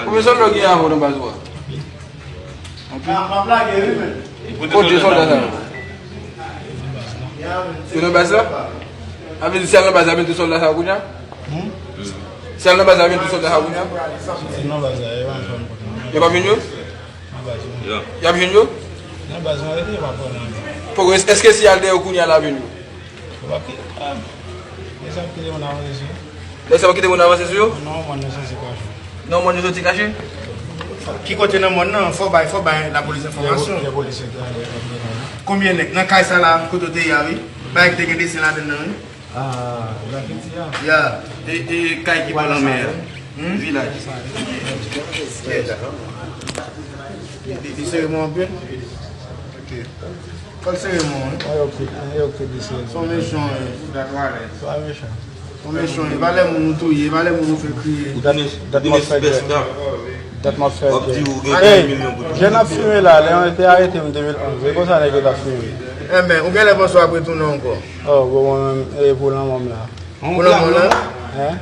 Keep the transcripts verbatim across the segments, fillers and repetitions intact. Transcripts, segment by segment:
Konbyen sòlda w gen avè w nan baz ou a? Anpil. Kote sòlda sa yo? Yo nan baz la? Sa vle di si y al nan baz la, y ap jwenn tout sòlda sa yo kounye a? Si y al nan baz la, y ap jwenn tout sòlda sa yo kounye a? Yo p ap jwenn yo? Y ap jwenn yo? Poko, èske si y al dèyè yo kounye a, l ap jwenn yo? Lè sa ap kite moun avanse sou yo? Lè sa ap kite moun avanse sou yo? Non, mòn yo soti kache. Non, mòn yo soti kache? Ki kote nan mòn nan? Fò bay, fò bay lapolis enfòmasyon. Konbyen nèg? Nan kay sa la, kote w te ye a, wi. Bagay ki te gen desen ladann nan, wi. Ah, Grafiti a. Ya. E, e kay ki bò lanmè a? Hmm? Vilaj. Li, li, li sere mwen anpil? Ok. Fò l sere mwen, wi. An, yo ki, an, yo ki di se. Son mechan, wi. Pa mechan. Son mechan, wi. Valè moun ou touye, valè moun ou fè kriye. Dat, dat m ap fè gè. Dat m ap fè gè. Ey, jèn ap fimen la, lè yo te arete m de mil onz, e konsa nèg yo t ap fimen. Enben, ou genlè panse w ap retounen ankò. Oh, bon, mwen menm, e pou lanmò m la. Pou lanmò m la? Hein?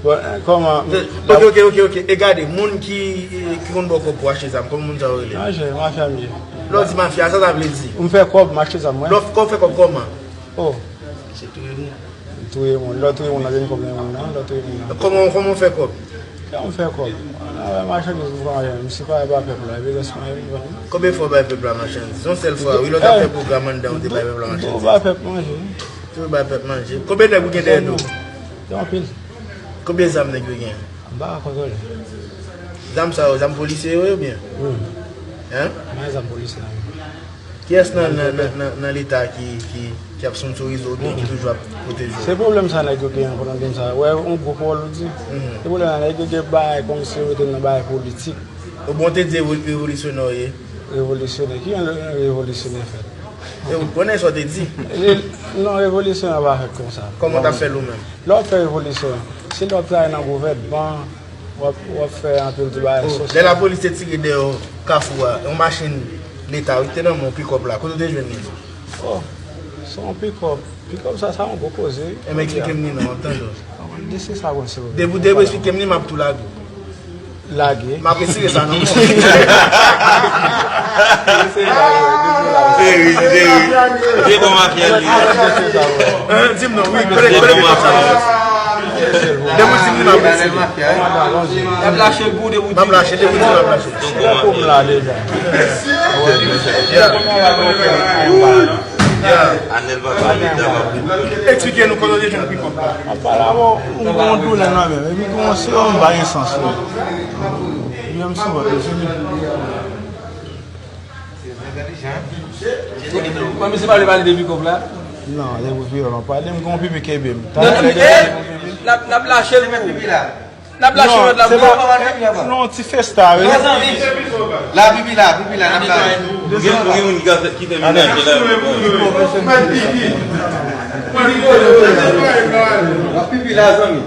Bon, eh, kòman? Ok, ok, ok, ok. E gade, moun ki, ki konn ba w kòb pou achte zam, kòman moun sa yo rele? Manje, mafya m ye. Lè w di mafya, sa sa vle di? M fè kòb, m achte zam, mwen. Lè w fè kòb, fè kòb kòman? Oh. Se touye moun. Touye moun. Lè w touye moun nan, vin kòb nan moun nan, lè w touye moun nan. Kòman, kòman w fè kòb? Kòman m fè kòb? Mwen, machandiz m kòmanse, m si pa bay pèp la, epi rès mwen, epi vann. Konbyen fwa w bay pèp la machandiz? Yon sèl fwa, wi, lè w t ap fè pwogram anndan, ou te bay pèp la machandiz. Ou bay pèp manje. Ou bay pèp manje. Konbyen nèg ou gen dèyè do? Gen anpil. Konbyen zam nèg yo gen? M pa ka kontwole. Zam sa yo, zam polisye yo ye oubyen? Wi. Hein? M pa gen zam polisye la menm. Kiyès nan, nan, nan, nan, nan Leta ki, ki, ki ap sponsorize w oubyen ki toujou ap pwoteje w? Se pwoblèm sa nèg yo genyen, pou nou di m sa. Wè, yon gwoup wòl ou di. Se pwoblèm sa nèg yo gen bagay kòmsi yo mete m nan bagay politik. Ou bon te di revo-, revolisyonè w ye? Revolisyonè? Ki jan revolisyonè fèt? E ou konnen sa w te di? Non, revolisyonè pa fèt konsa. Kòman w t ap fè l ou menm? Lè w ap fè revolisyon, se lè w ap travay nan gouvènman, w ap, w ap fè anpil ti bagay sosyal. Lè lapolis te tire dèyè w Kafou a, yon machin Leta wi, ki te nan men w, pikòp la, kote w te jwenn li? Oh, se yon pikòp. Pikòp sa, sa yon gwo koze wi. Enben, eksplike m li non, m ap tande w. Desi sa konn silvouplè. Depi w, depi w eksplike m li, m ap tou lage w. Lage. M ap retire sa nan men w. Se ri, se ri. Se bon mafya li ye. Hein, di m non, wi, kote, kote pikòp sa? Depi w di m li, m ap retire. Y ap lache l pou w depi w di m. M ap lache, depi w di m, m ap lache. Se bon mafya. Yeah. Yeah. Anèl papa Leta pa pou. Eksplike nou kote w te jwenn pikòp la. Apa la, bon, m gen yon doulè nan men m, epi gen yon sewòm pa gen sans wi. Li menm sou vant li, se li. Mwen, misye pa vle pale de pikòp la? Non, se pou vyolan. Pale m gen yon pipi kenbe m. Non, non, eh, n ap, n ap lache l pou ou. N ap lache lòt la pou ou. Non, ti festa wi. La pipi la, pipi la, n ap lache. Ou gen, ou gen moun ki ka fè, ki fè menaj la. La pipi la, zanmi.